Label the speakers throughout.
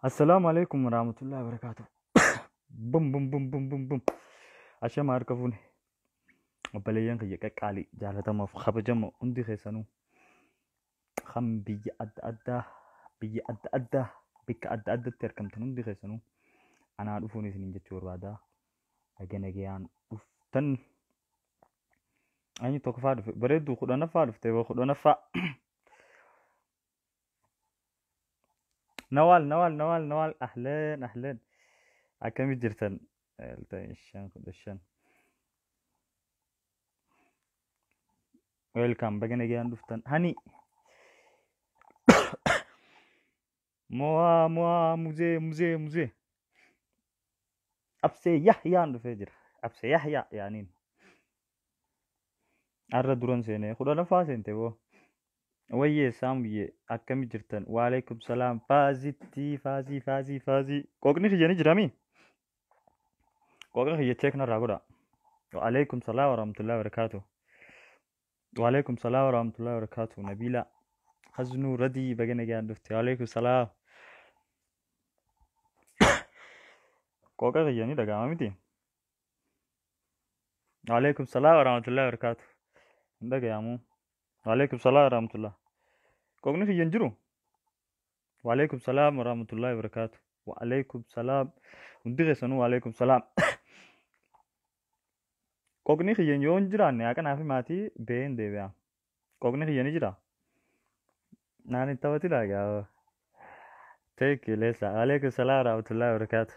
Speaker 1: Assalaamu alaikum warahmatullahi wabarakatuh. Bum bum bum bum bum bum. Ashama harka fuune. Obboleeyyan kiyya qaqqaalii jaalatamaaf kabajamoo hundi keessanuu kan biyya adda addaa biyya adda addaa bakka adda addatti argamtan hundi keessanuu anaa dhufuun isiniin jechuu barbaada. Naga nagayaan dhuftan. Eenyu tokkoffaa dhufe? Bareedduu 10ffaa dhufte boo 10ffaa. Nawaal Nawaal Nawaal Nawaal ahleen ahleen akkami jirtan? 5 15. Welcome, baga nagayaan dhuftan. Hani mo'aa mo'aa muzee muzee muzee. Absee Yahyaan dhufee jira. Absee Yahyaa yaaniin. Har'a duran seenee 10ffaa seente boo. Wayyee saamuyyee akkami jirtan? Waalaikum salaam. Faazitti faazii faazii faazii. Qooqni kiyya ni jirami? Qooqa kiyya check narraa godha. Waalaikum salaam warahmatullahi wabarakatuh. Waalaikum salaam warahmatullahi wabarakatuh. Nabiila Haznuu Radii baga nagaan dhufte. Waalaikum salaam. Qooqa kiyya ni dhaga'ama miti? Waalaikum salaam warahmatullahi wabarakatuh. Hin dhaga'amu. Waalaikum salaam warahmatullah. Qooqni kiyya hin jiru? Waalaikum salaam warahmatullahi wabarakatuh. Waalaikum salaam. Hundi keessanuu waalaikum salaam. Qooqni kiyya yoo hin jiraanne haqanaa fi maatii ba'ee hin deebi'a. Qooqni kiyya ni jira? Naan hin taphatinaa gaafa. Thank you Lesa. Waalaikum salaam warahmatullahi wabarakatuh.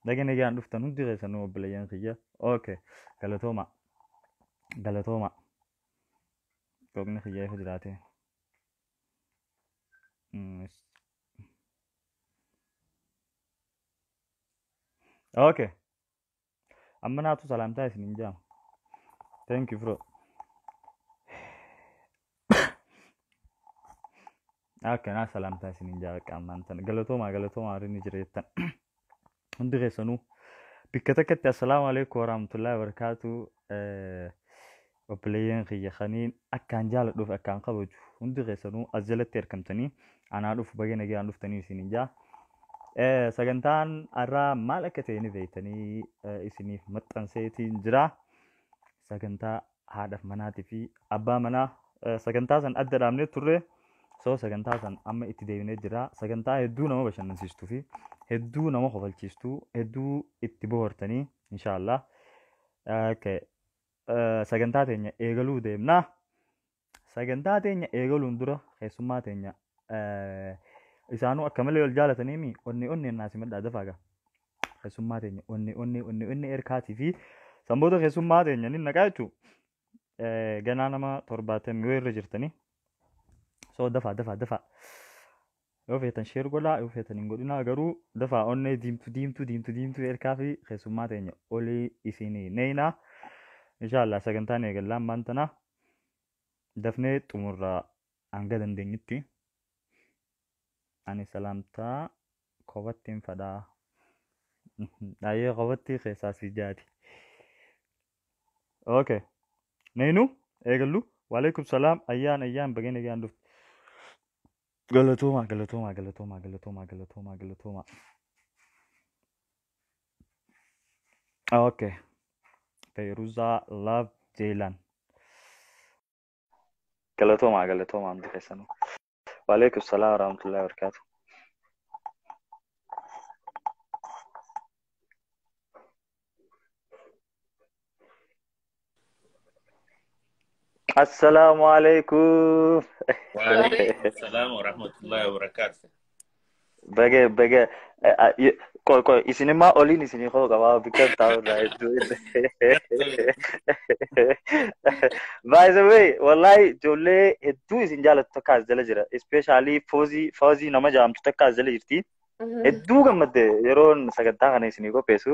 Speaker 1: Baga nagaan dhuftan hundi keessanuu obboleeyyan kiyya. Okay. Galatooma. Galatooma. Qooqni kiyya ifa jiraate. Okay. Amma naatu salaamtaa isiniin jaama. Thank you bro. Akka naa salaamtaa isiniin jaa bakka ammaan tana. Galatoomaa galatoomaa warri ni jira jettan. Hundi keessanuu bikka takkatti assalaamu alaikum warahmatullahi wabarakatuh. Obboleeyyan kiyya kaniin akkaan jaaladhuuf akkaan kabaju hundi keessanuu as jalatti argamtanii anaa dhufu baga nagaan dhuftanii isiniin jaa. Sagantaan har'aa maal akka ta'e ni beektanii isiniif maxxanseetiin jira. Sagantaa haadhaaf manaatii fi abbaa manaa sagantaa san adda dhaabnee turre. So sagantaa san amma itti deebinee jira. Sagantaa hedduu nama bashannansiistuu fi hedduu nama kofalchiistuu hedduu itti bohaartanii inshaallah. Okay. Sagantaa teenya eegaluu deemna. Sagantaa teenya eegaluun dura keessummaa teenya isaanuu akka malee ol jaalatanii mi onnee onneen naa simadhaa dafaa gaa. Keessummaa teenya onnee onnee onnee onnee erkaatii fi sanboota keessummaa teenya ni naqaa jechuudha. Ganaa nama 70 yoo irra jirtanii. So dafaa dafaa dafaa. Yoo feetan share godhaa yoo feetan hin godhinaa garuu dafaa onnee diimtuu diimtuu diimtuu diimtuu erkaa fi keessummaa teenya olii isinii neeyinaa. Inshaallah sagantaan eegallaa ammaan tana dafnee xumurraa hanga dandeenyutti. Ani salaamtaa kophatti hin fadhaa. Ayyee kophatti keessaa si jaati. Okay. Neeyinu eegallu. Waalaikum salaam ayyaan ayyaan baga nagaan dhufte. Galatoomaa galatoomaa galatoomaa galatoomaa galatoomaa galatoomaa. Okay. Feeruzaa Love Jeylan. Galatoomaa galatoomaa hundi keessanuu. Waalaikum salaam warahmatullahi wabarakatuh. Assalaamu alaikum.
Speaker 2: Waalaikum salam warahmatullahi wabarakatuh.
Speaker 1: Baga baga qoy qoy isinimmaa oliin isinii koo qabaa bikka taa'u irraa hedduu. By the way, wallahi ijoollee hedduu isin jaalattu takka as jala jira. Especially Foozii Foozii nama jedhamtu takka as jala jirti. Hedduu gammadde yeroon sagantaa kana isinii qopheessu.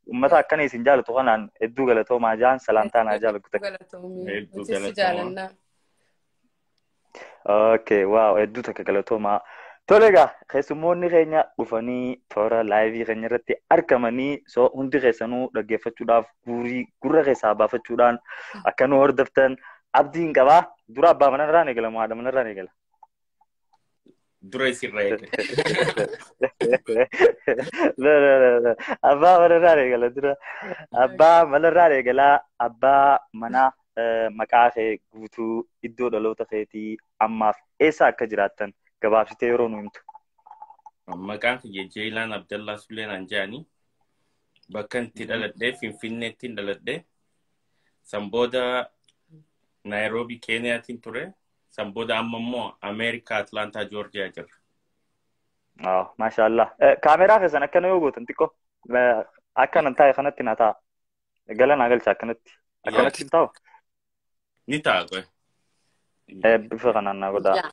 Speaker 1: Uummata akkana isin jaalatu kanaan hedduu galatoomaa jaan salaamtaa naa jaalatu takka.
Speaker 3: Galatoomii.
Speaker 2: Hedduu
Speaker 3: Nutis si
Speaker 2: galatoomaa.
Speaker 3: jaalannaa.
Speaker 1: Okay, wow, hedduu takka galatoomaa. Tole egaa keessummoonni keenya dhufanii toora laayivii keenya irratti argamanii so hundi keessanuu dhaggeeffachuudhaaf guurii gurra keessaa baafachuudhaan akka nu hordoftan abdiin qabaa. Dura abbaa manarraan eegala moo haadha manarraan eegala?
Speaker 2: Dura isirra eegale.
Speaker 1: No, no, no, no. Abbaa manarraa eegala dura. Abbaa manarraa eegalaa, abbaa manaa, maqaa kee guutuu, iddoo dhaloota keetii, ammaaf eessa akka jiraattan gabaabsitee yeroo nu himtu.
Speaker 2: Maqaan kiyya Jeelaan Abdallaa Suleenaan jedhani. Bakka itti dhaladhee Finfinneetti dhaladhee. San booda Naayiroobii Keeniyaatiin ture. San booda amma immoo Ameerikaa Atlaantaa Joorjiyaa jira.
Speaker 1: Maashaallah. Kaameraa keessan akkana yoo gootan xiqqoo akkanan taa'e kanatti na taa'a. Gala naa galcha akkanatti. Akkanatti hin taa'u?
Speaker 2: Ni ta'a qoy.
Speaker 1: Bifa kanaan naa godhaa.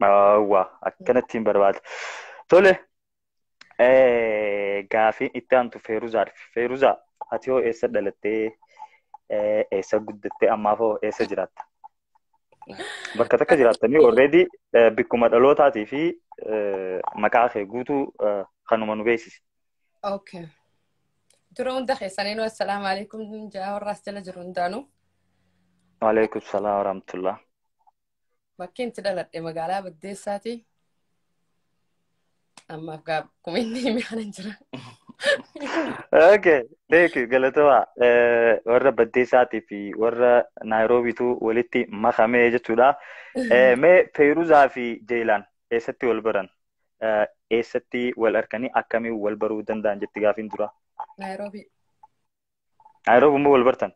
Speaker 1: Awwa, akkanatti hin barbaada. Tole, gaafiin itti aantu Feeruzaadha. Feeruzaa, ati hoo eessa dhalattee, eessa guddattee, ammaaf hoo eessa jiraatta? Bakka takka jiraattanii already, bikkuma dhalootaatii fi maqaa kee guutuu kanuma nu beeksisi.
Speaker 3: Okay. Dura hunda keessaniinuu assalaamu alaikum jaa warra as jala jiru hundaanuu.
Speaker 1: Waalaikum salaam warahmatullah.
Speaker 3: Bakki itti dhaladhe magaalaa Baddeessaati. Ammaaf akkuma inni hime kanan jira.
Speaker 1: Okay, thank you. Galatoomaa. Warra Baddeessaatii fi warra Naayiroobiitu walitti makamee jechuudha. Mee Feeruzaa fi Jeelaan eessatti wal baran? Eessatti wal arganii, akkamiin wal baruu danda'an jetti gaafiin dura?
Speaker 3: Naayiroobii.
Speaker 1: Naayiroobii immoo wal bartan?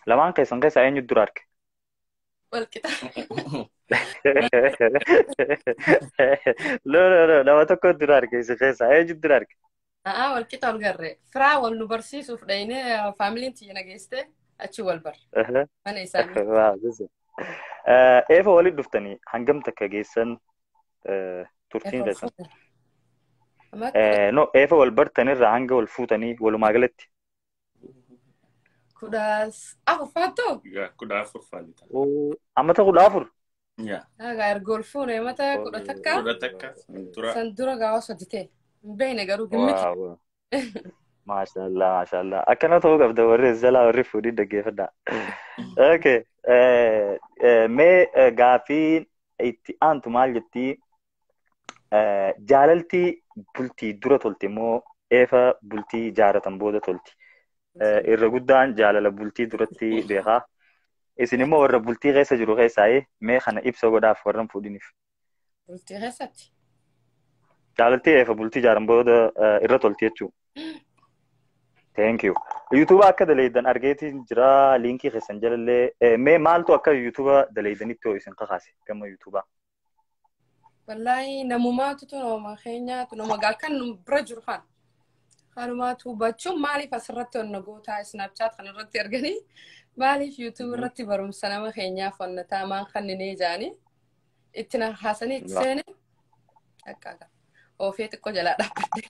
Speaker 1: Lamaan keessan keessaa eenyu dura arge?
Speaker 3: Wal qixa.
Speaker 1: No, no, no, nama tokko dura arge isin keessaa, eenyu dura arge?
Speaker 3: A'aa, wal qixa wal garree. Firaa wal nu barsiisuuf dhaynee, faamiliin tiyya nageessite, achi wal bar. Mana isaanii.
Speaker 1: Wow, this is. Eefa walitti dhuftanii hangam takka geessan turtiin keessan? No, eefa wal bartanirraa hanga wal fuutanii walumaa galatti.
Speaker 3: 14 faatoo?
Speaker 2: 14 faali ta'a.
Speaker 1: Ammata 14?
Speaker 2: Yaa.
Speaker 3: Haga erga ol fuune mata 11.
Speaker 2: 11 dura.
Speaker 3: San dura gaafa sadi ta'e. Hin beekne garuu gimmiti.
Speaker 1: Wow. Maashaallah, maashaallah. Akkana ta'uu qabda, warri jalaa warri fuudhii dhaggeeffadhaa. Okay. Mee gaafiin itti aantu maal jettii? Jaalalti bultii dura tolti moo eefa bultii jaaratan booda tolti? Irra guddaan jaalala bultii duratti beekaa. Isin immoo warra bultii keessa jiru keessaa mee kana ibsa godhaaf warra hin fuudhiniif.
Speaker 3: Bultii keessatti.
Speaker 1: Jaalalti eefa bultii jaaran booda irra tolti jechuudha. Thank you. YouTube akka daleeydan argeetiin jira liinkii keessan jalallee. Mee maaltu akka YouTube daleeydanitti hoo isin kakaase gama YouTube?
Speaker 3: Wallaahi namumaatu nama keenyaatu nama kan nu bira jiru kan. Kanumaatu hubachuun maaliif asirratti onna gootaa, Snapchat kan irratti arganii, maaliif YouTube irratti barumsa nama keenyaaf onna taamaan kanninee jaanii itti na haasanii itti seene akka oofee xiqqoo jalaa dhaabbadde.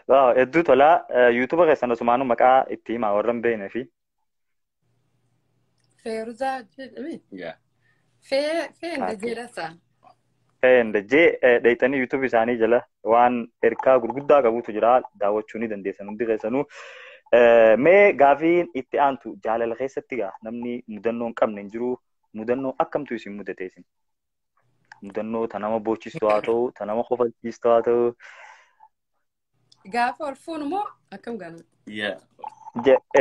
Speaker 1: Wow, hedduu tolaa. YouTube keessan asumaanuu maqaa itti himaa warra hin beeknee fi.
Speaker 3: Feeruzaa jedhame.
Speaker 2: Yaa.
Speaker 3: Fee fee jedhasa.
Speaker 1: Dajjee dheeyxanii YouTube isaanii jala waan ergaa gurguddaa qabutu jira, daawwachuu ni dandeessan hundi keessanuu. Mee gaafiin itti aantu, jaalala keessatti gaa namni mudannoo hin qabne hin jiru, mudannoo akkamtu isin mudate isin? Mudannoo ta nama boochistu haa ta'u, ta nama kofalchiistu haa ta'u.
Speaker 3: Gaafa ol fuunu moo akkam gaana?
Speaker 2: Yaa.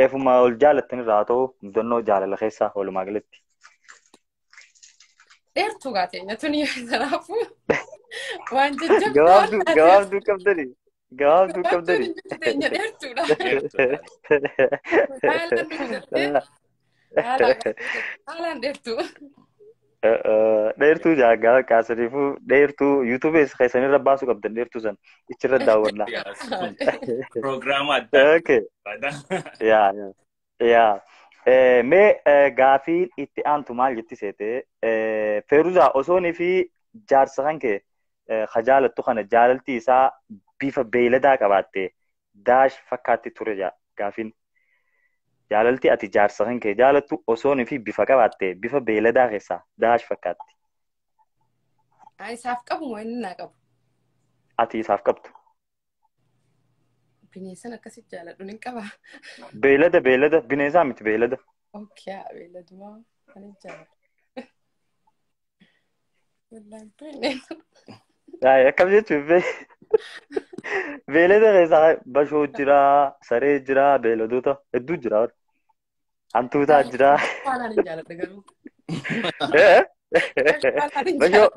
Speaker 1: Eefuma ol jaalattanirraa haa ta'u, mudannoo jaalala keessaa walumaa galatti.
Speaker 3: Dheertuu gaateenya tuni, kanaafuu waan jajjabduu.
Speaker 1: Gabaabduu gabaabduu qabdani. Gabaabduu qabdani.
Speaker 3: Teenya dheertuudha. Haalaan nu mudattee haalaan dheertuu.
Speaker 1: Dheertuu jaagaa kaasaniifuu dheertuu YouTube keessanirra baasuu qabdan, dheertuu san ichirra daawwannaa.
Speaker 2: Proogiraama addaa.
Speaker 1: Okay. Yaa yaa. Mee gaafiin itti aantu maal jetti seete? Feeruzaa, osoonii fi jaarsa kan kee ka jaalattu kana jaalalti isaa bifa beeyladaa qabaatte daash fakkaatti ture jaa gaafiin. Jaalalti ati jaarsa kan kee jaalattu osoonii fi bifa qabaatte bifa beeyladaa keessaa daash fakkaatti?
Speaker 3: Isaaf qabu moo inni naa qabu?
Speaker 1: Ati isaaf qabdu.
Speaker 3: Bineensan akkasitti jaaladhu ni qaba.
Speaker 1: Beeylada, beeylada, bineensaa miti, beeylada.
Speaker 3: Okay, beeyladumaa kan jaaladhu.
Speaker 1: Akkam jechuun beelada keessaa bashoo jira, saree jira, beeladoota hedduu jira. Hantuutaa jira.
Speaker 3: Haalaan hin jaaladha garuu.
Speaker 1: Bashoo.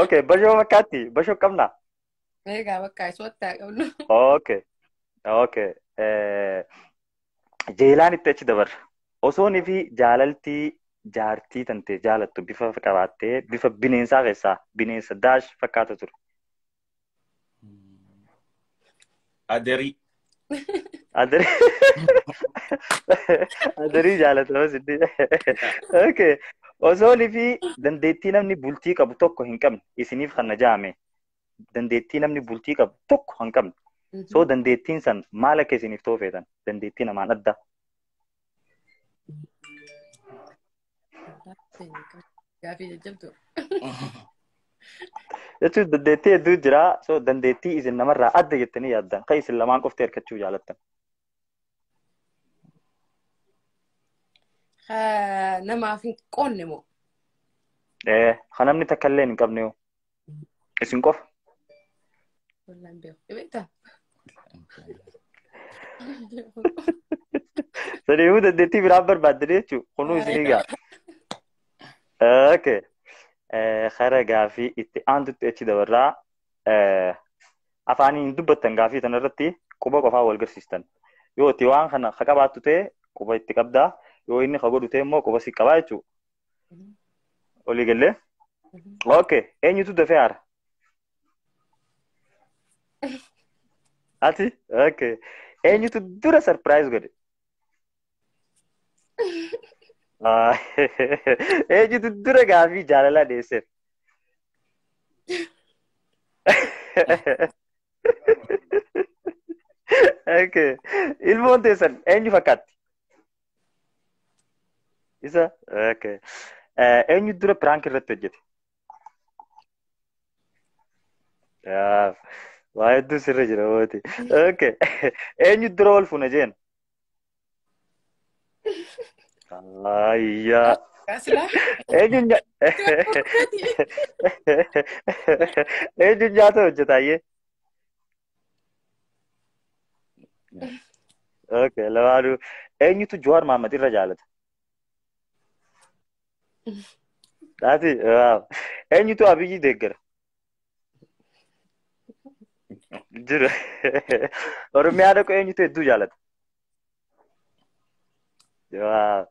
Speaker 1: Okay, bashoo fakkaatti. Bashoo qabna.
Speaker 3: Egaa bakka isootti haa qabnu.
Speaker 1: Okay. Okay. Jeelaan itti achi dabarra. Osoonii fi jaalaltii jaartii tantee jaalattu bifa qabaattee bifa bineensaa keessaa bineensa daash fakkaata ture.
Speaker 2: Adarii.
Speaker 1: Adarii. Adarii jaalatama siddii. Okay. Osoonii fi dandeettii namni bultii qabu tokko hin qabne isiniif kan na jaame. Dandeettii namni bultii qabu tokko hin qabne. So dandeettiin san maal akka isiniif ta'u feetan? Dandeettii namaan adda.
Speaker 3: Gaafii jajjabduu.
Speaker 1: Jechuun dandeettii hedduu jira. So dandeettii isin namarraa adda jettanii yaaddan. Kan isin lamaan qofti hirkachuu jaalattan.
Speaker 3: Namaaf hin qoonne moo?
Speaker 1: Kan namni takka illee hin qabne yoo. Isin qofa.
Speaker 3: Wallaan beeku. Beektaa?
Speaker 1: Saniifuu dandeettii biraan barbaaddanii jechuudha. Kunuu isinii gaa. Okay. Kara gaafii itti aantutti achi dabarraa afaaniin dubbattan gaafii tanarratti quba qofaa wal garsiistan. Yoo itti waan kana ka qabaattu ta'e quba itti qabdaa. Yoo inni ka godhu ta'e immoo quba si qabaa jechuudha. Olii gallee? Okay. Eenyutu dafee haara? Ati? Okay. Eenyutu dura surprise godhe? Eenyutu dura gaafii jaalalaa dhiyeesseef? Okay. Ilmoon teessan eenyu fakkaatti? Isa? Okay. Eenyu dura prank irratti hojjete? Waa hedduu sirra jira mooti. Okay. Eenyu dura wal fuuna jeen? Ayyaa. Eenyu nyaata hojjetaayyee? Okay, lamaanuu. Eenyutu Jawaar Mohaammed irra jaalata? Ati, waaw. Eenyutu Abiyyi deeggara? Jira. Oromiyaa dhaqu eenyutu hedduu jaalata? Waaw.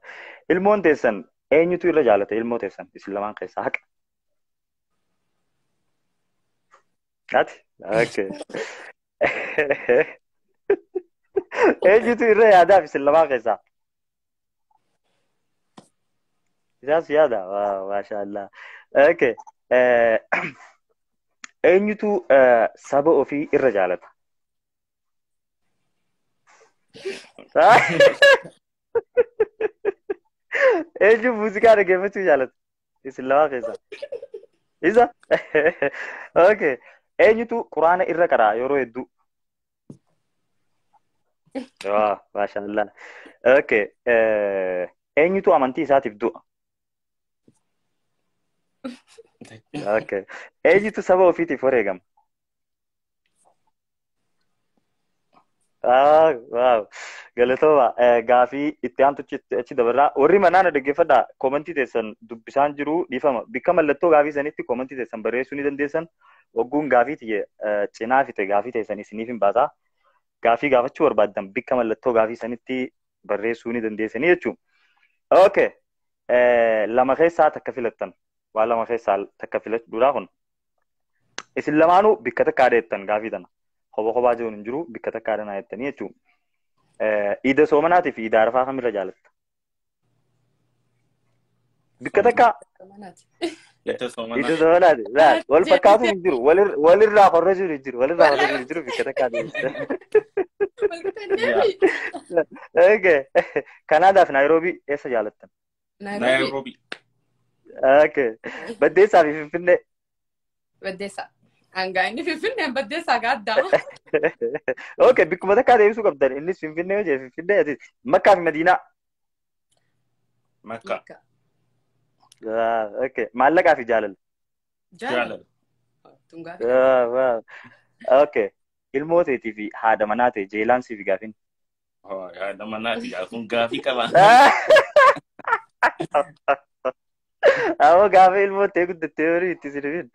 Speaker 1: Ilmoon teessan eenyutu irra jaalata ilmoo teessan isin lamaan keessaa haqa? Ati? Okay. Eenyutu irra yaadaaf isin lamaan keessaa? Isaas yaada? Waaw, maashaallah. Okay. Eenyutu saba ofii irra jaalata? Eenyu muuziqaa dhaggeeffachuu jaalata? Isin lamaan keessaa. Isa? Okay. Eenyutu quraana irra qaraa yeroo hedduu? Waa, maashaallah. Okay. Eenyutu amantii isaatiif du'a? Okay. Eenyutu saba ofiitiif wareegama? Waaw. Galatooma. Gaafii itti aantu achi dabarraa. Warri manaan dhaggeeffadhaa koomentii teessan dubbisaan jiru dhiifama. Bikka mallattoo gaafii sanitti koomentii teessan barreessuu ni dandeessan. Wagguun gaafii tiyye cinaa fite gaafii teessan isiniif hin baasaa. Gaafii gaafachuu barbaaddan bikka mallattoo gaafii sanitti barreessuu ni dandeessanii jechuudha. Okay. Lama keessaa takka filattan. Waa lama keessaa takka filachuudhaa kun. Isin lamaanuu bikka takka adeettan gaafii tana. Kophaa kophaa jiruun hin jiru bikka takka adanaa jettanii jechuudha. Iida soomanaatii fi iida arafaa kamirra jaalatta? Bikka takka
Speaker 2: Iida
Speaker 1: iida soomanaati. Wal fakkaatu hin jiru. Walirraa horrajuun hin jiru. Walirraa horrajuun hin jiru bikka takka adeemsa. Okay. Kanaadaa fi Naayiroobii eessa jaalattan?
Speaker 2: Naayiroobii.
Speaker 1: Okay. Baddeessaa fi Finfinnee.
Speaker 3: Baddeessaa. Hangaa inni Finfinneen baddeessaa gaaddaa.
Speaker 1: Okay, bikkuma takkaa deebisuu qabdan. Innis Finfinnee yoo jedhe Finfinnee ati Makkaa fi Madiinaa.
Speaker 2: Makkaa.
Speaker 1: Okay. Maallaqaa fi jaalala.
Speaker 2: Jaalala.
Speaker 1: Jaalala. Okay. Ilmoo teetii fi haadha manaa ta'e Jeelaan siif gaafin.
Speaker 2: Haadha manaati gaafuun gaafii qaba.
Speaker 1: Ammoo gaafa ilmoo ta'e guddattee horii itti sirbiin.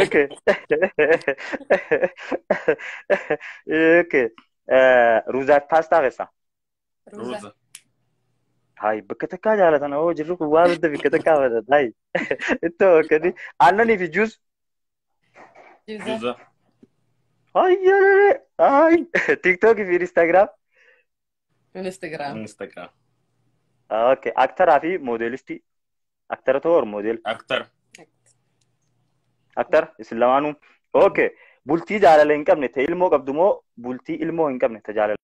Speaker 1: Okay. Okay. Ruuzaa fi paastaa keessaa.
Speaker 2: Ruuza.
Speaker 1: Hai, bakka takkaa jaalatan hoo jirru kun waan hunda bakka takkaa fedhan. Hai. Ittoo akkanii aannanii fi juus.
Speaker 2: Juuza.
Speaker 1: Ayyaanee. Hai. TikTok fi Instagram.
Speaker 3: Instagram.
Speaker 2: Instagram.
Speaker 1: Okay. Aktaraa fi moodelistii. Aktara ta'uu or moodel?
Speaker 2: Aktara.
Speaker 1: Aktara isin lamaanuu. Okay. Bultii jaalala hin qabne ta'e ilmoo qabdu moo bultii ilmoo hin qabne ta'e jaalala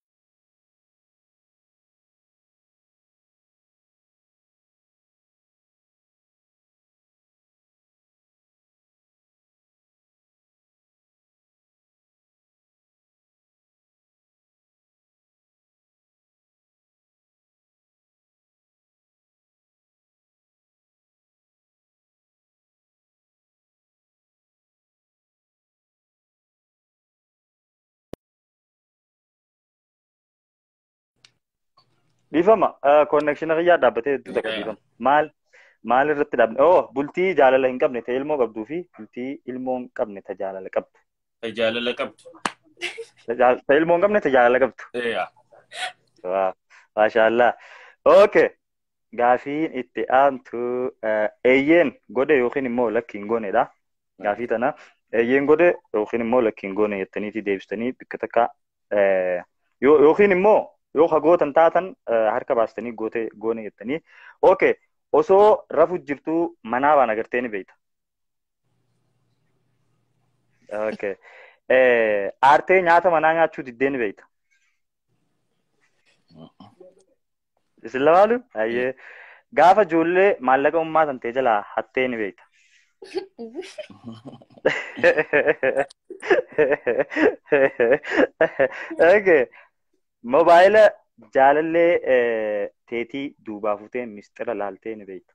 Speaker 1: Dhiifama konnekshinii kiyyaa dhaabbatee hedduu takka dhiifama. Maal maal irratti dhaabne? Oh, bultii jaalala hin qabne ta'e ilmoo qabduu fi bultii ilmoo hin qabne ta'e jaalala qabdu.
Speaker 2: Ta'e jaalala qabdu.
Speaker 1: Ta'e ilmoo hin qabne ta'e jaalala qabdu.
Speaker 2: Yaa.
Speaker 1: Maashaallah. Okay. Gaafiin itti aantu eeyyeen godhe yookiin immoo lakki hin goonedha. Gaafii tana eeyyeen godhe yookiin immoo lakki hin goone jettaniiti deebistanii bakka takka yookiin immoo yoo hagootan taatan harka baastanii goote goone jettanii. Okay. Osoo rafu jirtuu manaa baan agartee ni beekta. Okay. Aartee nyaata manaa nyaachuu diddee ni beekta. Isin lamaalu? Ayyee. Gaafa ijoollee maallaqa ummaa tan ta'e jalaa hattee ni beekta. Okay. Mobaayila jaalallee teetii duubaa fuutee mistira laaltee ni beekta.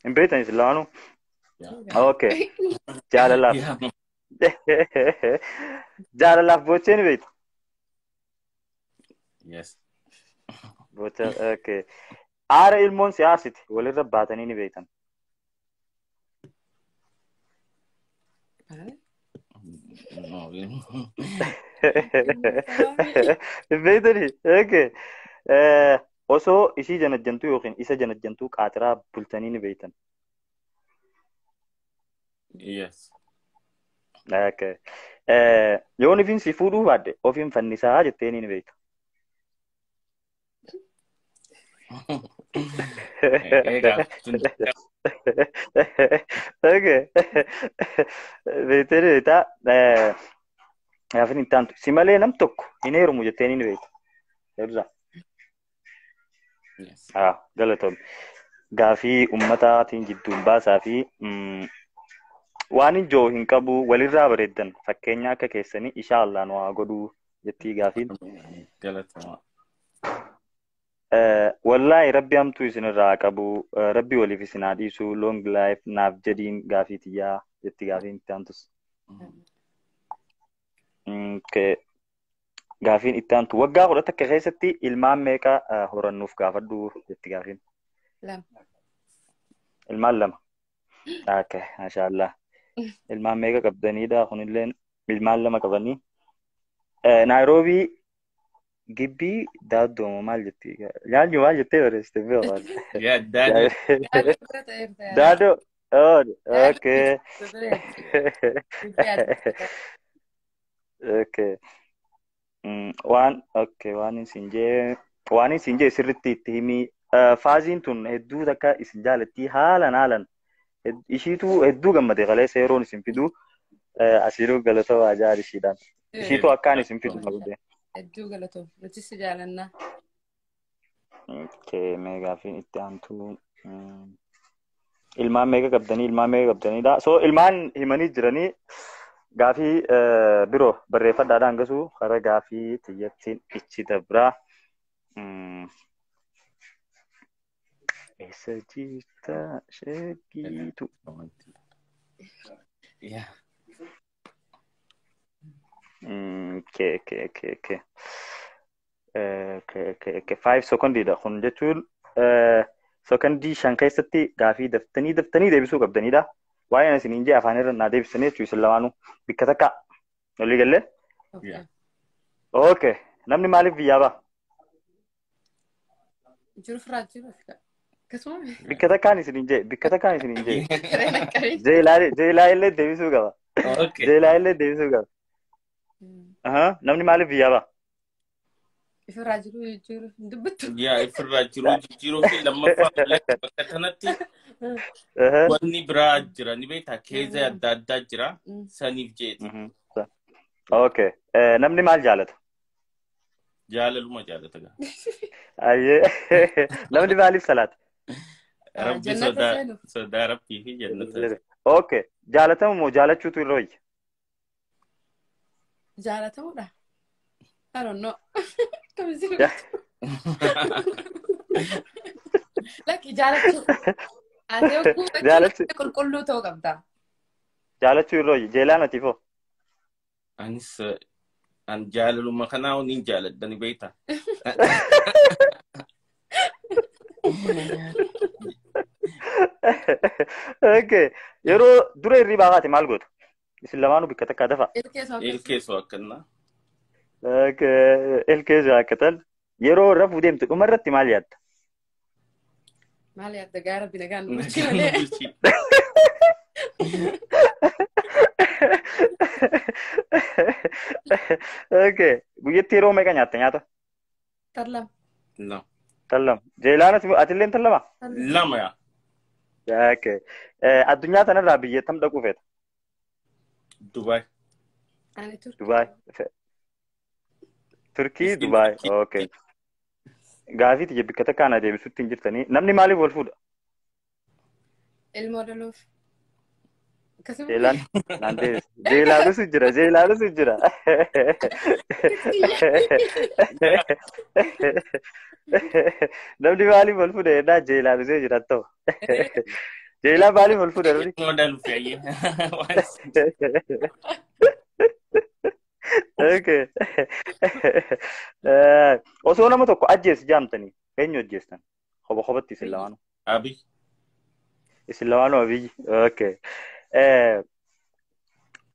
Speaker 1: Hin beektan isin lamaanuu? Okay. Jaalalaaf. Jaalalaaf boochee ni beekta.
Speaker 2: Yes.
Speaker 1: Boocha, okay. Aara ilmoon si aarsite walirra baatanii ni beektan. Beektanii? Okay. Osoo ishii janajjantuu yookiin isa janajjantuu qaatiraa bultanii ni beektan.
Speaker 2: Yes.
Speaker 1: Okay. Yoon ifiin si fuudhuu baadde ofiin fannisaa jettee ni beekta. Okay. Beektee ni beektaa. Gaafiin itti aantu. Si malee nam tokko hin heerumu jettee ni beekta. Heerumsa. Galatoomne. Gaafii uummataatiin jidduun baasaa fi waan ijoo hin qabu walirraa bareeddan fakkeenya akka keessanii insha Allah nu haa godhuu jettii gaafiin.
Speaker 2: Galatooma.
Speaker 1: Wallaahi rabbi hamtuu isinirraa haa qabu rabbi waliif isin haa dhiisu long life naaf jedhiin gaafii tiyyaa jetti gaafiin itti aantus. Gaafiin itti aantu waggaa 11 keessatti ilmaan meeqa horannuuf gaafadhu jetti gaafiin.
Speaker 3: 2.
Speaker 1: Ilmaan 2. Okay, maashaallah. Ilmaan meeqa qabdaniidha kunilleen ilmaan 2 qabanii. Naayiroobii Gibbii daaddooma maal jetti? Nyaanyu maal jettee barreessite beekaa?
Speaker 2: Yaa daadoo.
Speaker 1: Daadoo. Oh, okay. Okay. Waan okay waan isin jee waan isin jee sirriitti itti himi. Faaziin tun hedduu takka isin jaalatti haalan haalan ishiitu hedduu gammade kaleessa yeroon isin fidu asiruu galatoo ajaa'ib ishiidhaan. Ishiitu akkaan isin fidu qabde.
Speaker 3: Hedduu galatoo nuti si jaalannaa.
Speaker 1: Okay, mee gaafiin itti aantu ilmaan meeqa qabdanii ilmaan meeqa qabdaniidha. So ilmaan himanii jiranii gaafii biroo barreeffadhaadhaan gasuu karaa gaafii tiyyattiin ichi dabraa. Eessa jirta shaggiitu?
Speaker 2: Yeah.
Speaker 1: Okay. Okay. 5 sekondiidha. Kun jechuun sekondii 5 keessatti gaafii daftanii daftanii deebisuu qabdanidha. Waa'een isiniin jee afaan irra naa deebisanii jechuun isin lamaanuu bikka takka. Walii gallee?
Speaker 2: Yeah.
Speaker 1: Okay. Namni maaliif biyyaa ba'a?
Speaker 3: Jiru firaa jiru. Akkasuma.
Speaker 1: Bikka takkaan isiniin jee. Bikka takkaan isiniin jee.
Speaker 3: Jireen akkamii.
Speaker 1: Jeelaa illee deebisuu qaba.
Speaker 2: Okay.
Speaker 1: Jeelaa illee deebisuu qaba. Aha. Namni maaliif biyyaa ba'a?
Speaker 3: Ifirraa jiru jijjiiru hin dubbattu.
Speaker 2: Yaa, ifirraa jiruu jijjiiruu fi lammaffaa bakka kanatti wanni biraa jira, ni beektaa, keeza adda addaa jira, saniif jeeti.
Speaker 1: Okay. Namni maal jaalata?
Speaker 2: Jaalaluma jaalata gaa.
Speaker 1: Ayyee. Namni maaliif salaata?
Speaker 2: Rabbi
Speaker 3: Jannata
Speaker 2: sodaa
Speaker 3: seenuuf.
Speaker 2: Sodaa rabbii fi jannata.
Speaker 1: Okay. Jaalatamu moo jaalachuutu irra wayya?
Speaker 3: Jaalatamuudha. I don't know. Kamisi. Lakki, jaalachuu. Ati yogguu qulqulluu ta'uu qabda.
Speaker 1: Jaalachuu irra wayya. Jeelaan atiifoo?
Speaker 2: Anis an jaalaluma kanaa nin jaaladha, ni beektaa.
Speaker 1: Okay. Yeroo dura hirribaa kaate maal goota? Isin lamaanuu bikka takkaa dafa.
Speaker 3: Ilkee soo.
Speaker 2: Ilkee soo akkannaa.
Speaker 1: Okay. Ilkee soo. Yeroo rafuu deemtu dhuma irratti maal yaadda?
Speaker 3: Maal yaadda? Gaara binagaan nu bulchi malee.
Speaker 2: Bulchi.
Speaker 1: Okay. Guyyatti yeroo meeqa nyaatta nyaata?
Speaker 3: Tarlama.
Speaker 2: Lama.
Speaker 1: Tallama. Jeelaan atilleen tallama?
Speaker 2: Lama yaa.
Speaker 1: Okay. Addunyaa tanarraa biyya tam dhaquu feeta?
Speaker 2: Dubaay.
Speaker 3: Ani Turkii.
Speaker 1: Dubaay. Turkii,
Speaker 2: Isin
Speaker 1: Dubaay.
Speaker 2: Turkii.
Speaker 1: Okay. Gaafii tiyya bikka takkaan adeemsisutti hin jirtanii. Namni maaliif wal fuudha?
Speaker 3: Ilmoo dhaluuf. Akkasuma.
Speaker 1: Jeelaan naan deebise. Jeelaanusu jira. Jeelaanusu jira. Namni maaliif wal fuudha jennaan jeelaanusee jira ta'u. Jeelaan maaliif wal fuudha namni?
Speaker 2: Ilmoo dhaluuf yaayyee.
Speaker 1: Okay. Osoo nama tokko ajjeesi jaamtanii eenyu ajjeestan? Qoba qobatti isin lamaanuu.
Speaker 2: Abiy.
Speaker 1: Isin lamaanuu Abiyyi. Okay.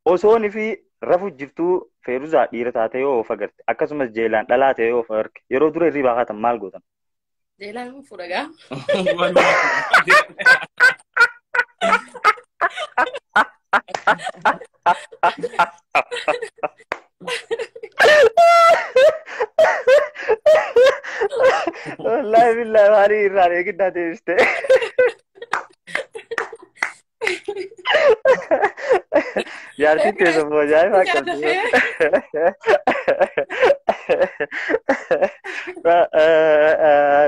Speaker 1: Osoo fi rafu jirtuu Feeruzaa dhiira taate yoo of agarte, akkasumas Jeelaan dhalaa ta'e yoo of agarte, yeroo dura hirribaa kaatan maal gootan?
Speaker 3: Jeelaan immoo fuudha gaa.
Speaker 1: Wallaahi billaahi maalii irraan eeginnaa deebiste. Jaartiin teessuma ajaa'ibaa qabdi.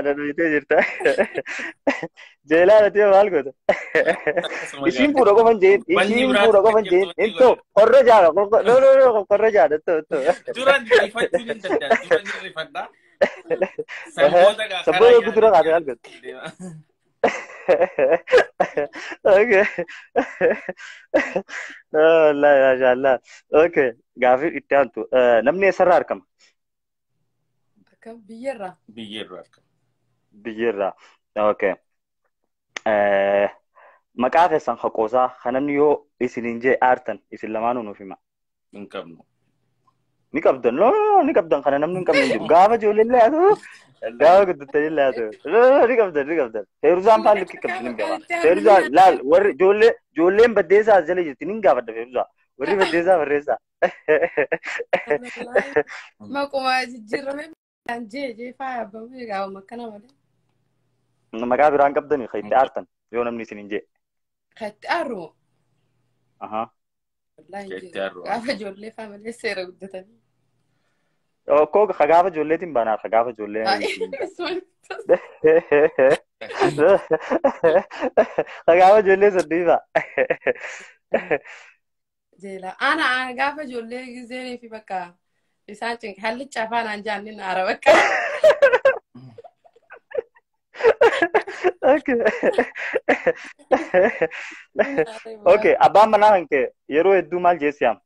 Speaker 1: Dadhabitee jirta. Jeelaan ati maal goota? Isiin fuudha qofan jeen. Isiin fuudha qofan jeen. Intoo qorra jaala. No, no, no, qorra jaala. Intoo intoo.
Speaker 2: Duraan rifachuu ni danda'a. Duraan ni rifadha. Sanboota gaa.
Speaker 1: Sanboota dura kaatee maal goota? Okay. Wallaahi maashaallah. Okay. Gaafii itti aantu. Namni eessarraa argama?
Speaker 3: Akkam, biyyarraa.
Speaker 2: Biyyarraa argama.
Speaker 1: Biyyarraa. Okay. Maqaa keessan haqoosaa kan namni yoo isiniin jee aartan isin lamaanuu nuuf hima.
Speaker 2: Hin qabnu.
Speaker 1: Ni qabdan. No, no, ni qabdan. Kana namni hin qabne hin jiru. Gaafa ijoollee illee haa ta'u, gaafa guddatanii illee haa ta'u. No, no, ni qabdan, ni qabdan. Feeruzaan faan likkii qabdi ni beeka. Feeruzaan laal, warri ijoollee ijoolleen baddeessaa as jala jirti, ni gaafadha Feeruzaa. Warri baddeessaa barreessaa.
Speaker 3: Maquma jijjiirame jee jee faaya abbamuu egaa akkana malee.
Speaker 1: Maqaa biraan qabdanii kan itti aartan yoo namni isiniin jee.
Speaker 3: Kan itti aaru.
Speaker 1: Ahaa.
Speaker 3: Wallaahi
Speaker 2: Kan
Speaker 3: hin
Speaker 2: itti
Speaker 3: jiru.
Speaker 2: aaru.
Speaker 3: Gaafa ijoollee faa malee seera guddatanii.
Speaker 1: Okkoo ka gaafa ijoolleetiin baanaa ka gaafa ijoollee. Ka gaafa ijoollee saddiifa.
Speaker 3: Jeela. Ana gaafa ijoollee gizeenii fi bakka isaan cinqa hallicha afaan aan jaannin aara bakka.
Speaker 1: Okay. Okay, abbaan manaa kan kee yeroo hedduu maal jeessi yaama?